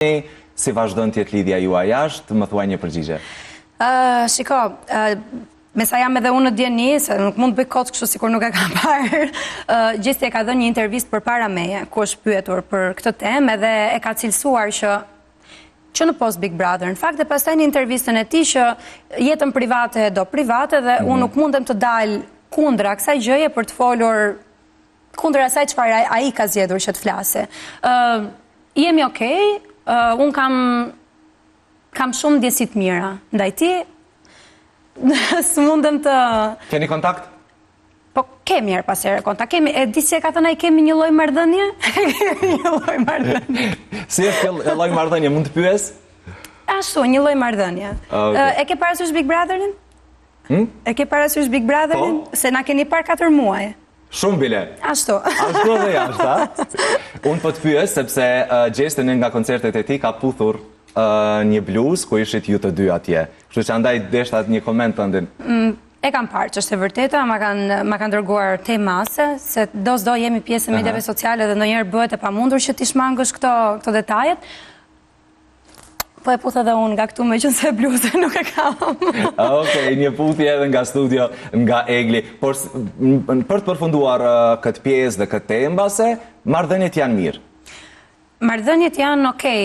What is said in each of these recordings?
Si vazhdon të jetë lidhja juaj jashtë, më thuaj një përgjigje. Ë, shiko, me sa jam edhe unë në dijeni, se nuk mund të bëj kot kështu sikur nuk e kam parë. Gjesti e ka dhënë një intervistë përpara meje, ku është pyetur për këtë temë edhe e ka cilësuar që në post Big Brother. Në fakt dhe pastaj në intervistën e tij që jetën private e do private dhe unë nuk mundem të dal kundra kësaj gjëje për të folur kundër asaj çfarë ai ka zgjedhur që të flase. Ë jemi okay, unë kam shumë ndjesi të mira ndaj tij. S'mundem të Keni kontakt? Po kemi herë pas here kontakt. Kemi, e di si e ka thënë ai kemi një lloj marrëdhënie? Kemi një lloj marrëdhënie. Si është kjo lloj marrëdhënie, mund të pyes? Ashtu, një lloj marrëdhënie. Okay. E ke parasysh Big Brotherin? Hmm? E ke parasysh Big Brotherin? Po. Se na keni parë 4 muaj. Shumë bile. Ashtu. Ashtu edhe jashtë, a? Unë po të pyes sepse Gjesti në nga koncertet e tij ka puthur një bluzë ku ishit ju të dy atje. Kështu që andaj deshta një koment tëndin. E kam parë që është e vërteta, ma kanë dërguar te mase, se do s'do jemi pjesë e mediave sociale dhe ndonjëherë bëhet e pamundur që t'i shmangësh këto detajet. Po e puth edhe unë nga këtu meqenëse bluzën nuk e kam. Okej, një puthje edhe nga studio, nga Egli. Por për të përfunduar këtë pjesë dhe këtë temë mbase, marrëdhëniet janë mirë. Marrëdhëniet janë okej.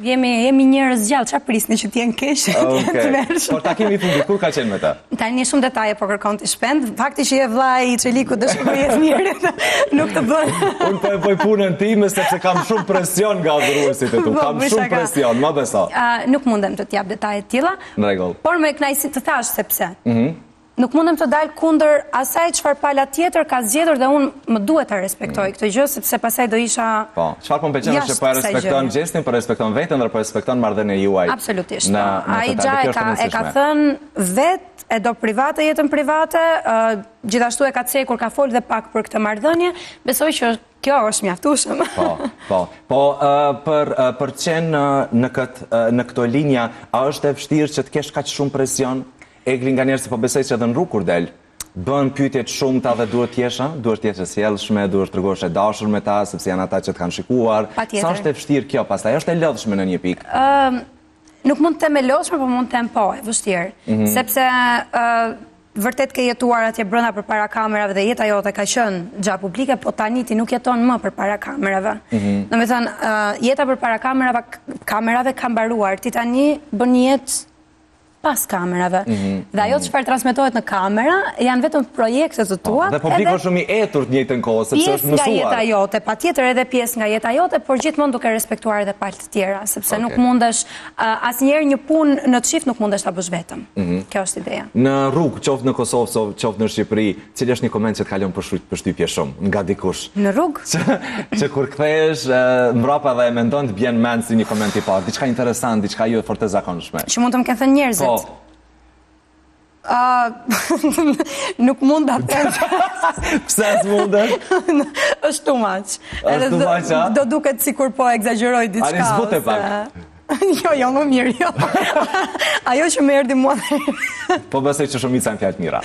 Jemi njerëz gjallë, çfarë prisni që t'jenë keq, të jenë të tmerrshme? Por takimi i fundit kur ka qenë me të? Tani shumë detaje po kërkon ti Shpend. Fakti që je vllai i Çelikut dhe shoku i Jetmirit nuk të bën. Unë po e bëj punën time sepse kam shumë presion nga adhuruesit e tu. Po, Kam bëj shumë shaka. presion, ma beso. Nuk mundem të t'jap detaje të tilla. Në rregull. Por me kënaqësi të thash sepse. Nuk mundem të dal kundër asaj çfarë pala tjetër ka zgjedhur dhe unë më duhet ta respektoj këtë gjë sepse pastaj do isha Po, çfarë po më pëlqen është që po e jashtë kësaj respekton gjëje. Gjestin, po respekton veten dhe po respekton marrëdhënien juaj. Absolutisht. Në Ai total, gja dhe kjo është e e ka rëndësishme. thënë vet, e do private jetën private, gjithashtu e ka cekur, ka fol dhe pak për këtë marrëdhënie, besoj që kjo është mjaftueshëm. Po, po. Po, për të qenë në këto linja, a është e vështirë që të kesh kaq shumë presion? Egli nga njerëz po besoj që edhe në rrugë kur del, bën pyetje të shumta dhe duhet të jesh, a? Duhet të jesh e sjellshme, duhet të tregosh e dashur me ta, sepse janë ata që të kanë shikuar. Patjetër. Sa është e vështirë kjo pastaj? Është e lodhshme në një pikë? Nuk mund të them e lodhshme, por mund të them po, e vështirë. Sepse vërtet ke jetuar atje brenda përpara kamerave dhe jeta jote ka qenë gja publike, po tani ti nuk jeton më përpara kamerave. Domethënë, jeta përpara kamerave ka mbaruar. Ti tani bën jetë pas kamerave. Dhe ajo çfarë transmetohet në kamera janë vetëm projekte të Po, tua. dhe publiku edhe është shumë i etur të njëjtën kohë, sepse pjesë është nga mësuar. jeta jote, patjetër edhe pjesë nga jeta jote, por gjithmonë duke respektuar edhe palë të tjera, sepse nuk mundesh, asnjëherë një punë në çift nuk mundesh ta bësh vetëm. Kjo është ideja. Në rrugë, qoftë në Kosovë, qoftë në Shqipëri, cili është një koment që të ka lënë përshtypje shumë nga dikush? Në rrugë? Që kur kthehesh mbrapa dhe e mendon të bjen mend si një koment i parë, diçka interesant, diçka jo fort e zakonshme. Që mund të më kenë thënë njerëzit. Po. Nuk mund ta them. Pse s'mundesh? Është too much. Është Edhe too much, a? do duket sikur po ekzagjeroj diçka. Ani zbute ose pak. Jo, jo, më mirë, jo. Ajo që më erdhi mua. Po besoj që shumica janë fjalë të mira.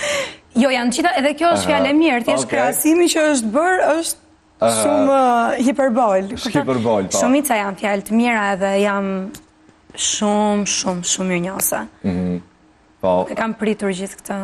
Jo, janë gjitha, edhe kjo është fjalë e mirë, thjesht krahasimi që është bërë është shumë hiperbol. Hiperbol, po. Shumica janë fjalë të mira edhe jam shumë, shumë, shumë mirënjohëse. Po. E kam pritur gjithë këtë.